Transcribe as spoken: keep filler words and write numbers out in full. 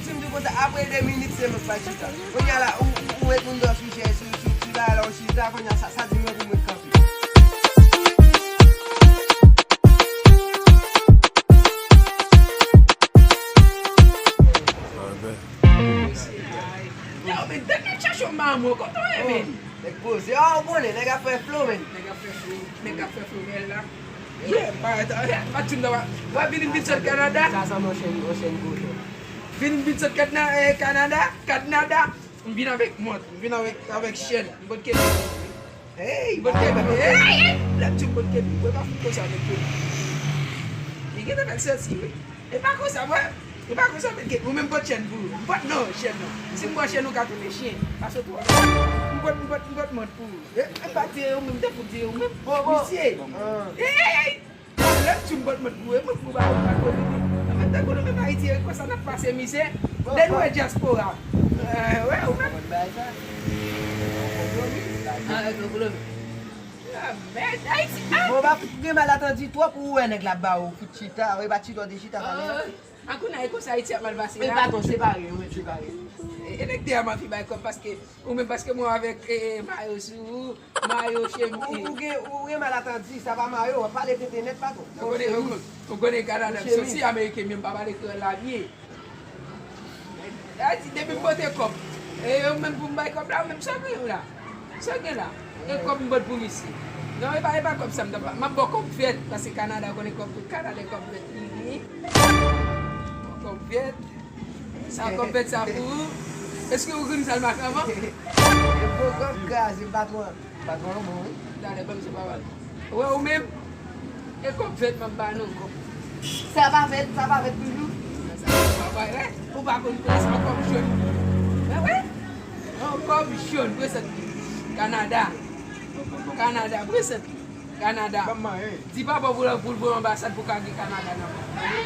Si m di w konsa, apre de minit, se mwen k pral chita. Kounye a la, ou, ou, ou met moun dò sou chèz, sou, sou, sou la, la, ou chita, kounye a, sa, sa di mwen pou mwen kanpe. Yo, men, tèt mwen chache yon mamon, kote w ye, men? Nèg poze, ah, ou konnen, nèg ap fè flow, men. Nèg ap fè flow, nèg ap fè flow, men la. Yeah, pa, pa, pa, pa, pa, pa, vin, vin sot Kanada. Sa sanble yon chèn, yon chèn kochon. Vin, vin sot Kanada, eh, Kanada, Kanada. M vin avèk mont, m vin avèk, avèk chèn. M pot ke Hey, m pot ke hey, hey, lè m di m pot ke bouwe, pa fout konsa, men ke. Li gentan fè l santi, wi. E pa konsa, mwen. E pa konsa, men ke. Ou menm pot chèn pou ou. M pot, non, chèn non. Si m pran chèn, ou ka tounen chen. Pase twò. M pot, m pot, m pot mont pou ou. E, e pa di ou menm, tankou di ou menm. Bon, bon. Misye. Hey, hey, hey. Lè m di m pot mont pou ou, e mont pou ou pa, pa koze li. An menm tan ke nou menm Ayiti, e konsa n ap pase mizè. Lè nou wè dyaspora. Eh, wè, ou menm. Ah, e konplo. Ah, mèd, Ayiti, ah! Bon, pa gen malatandi twòp ou wè nèg la ba ou fout chita, ou pa chita, ou te chita talè. Ah, a kounye a, e konsa Ayiti ap mal pase la. Men patwon, separe yo, men separe yo. E, e nèg te a m ap bay kòb paske, ou menm paske mwen avèk, e, e, mayo sou ou, mayo chemi. Ou, ou gen, ou gen malatandi, sa pa mayo, w ap pale tenten nèt, patwon. Ou konnen, ou konnen, ou konnen Kanada, m soti Ameriken, men m pa pale kreyòl la byen. Sa di, depi m pote kòb, e yo menm pou m bay kòb la, ou menm sa gen la. Sa gen la. E kòb m pot pou misye. Non, e pa, e pa kòb sa m t ap ba. M ap ba w kòb vèt, paske Kanada, ou konnen kòb, Kanada, kòb vèt li gen. Kòb vèt. Sa kòb vèt sa pou ou. Èske ou konn sa l make anvan? E bon kòb kraze, patwon. Patwon an bon, wi. Talè, ban m se pawòl. Ou wè ou menm? E kòb vèt m ap ba nou. Sa pa vèt, sa pa vèt toujou. Sa pa vèt, ou pa konn konnen se yon kòb jòn. Mwen wè? Yon kòb jòn, prezant li. Kanada. Kanada, prezant li. Kanada. Ban m manyen. Di papa w pou l, pou l voye anbasad pou ka gen Kanada nan men.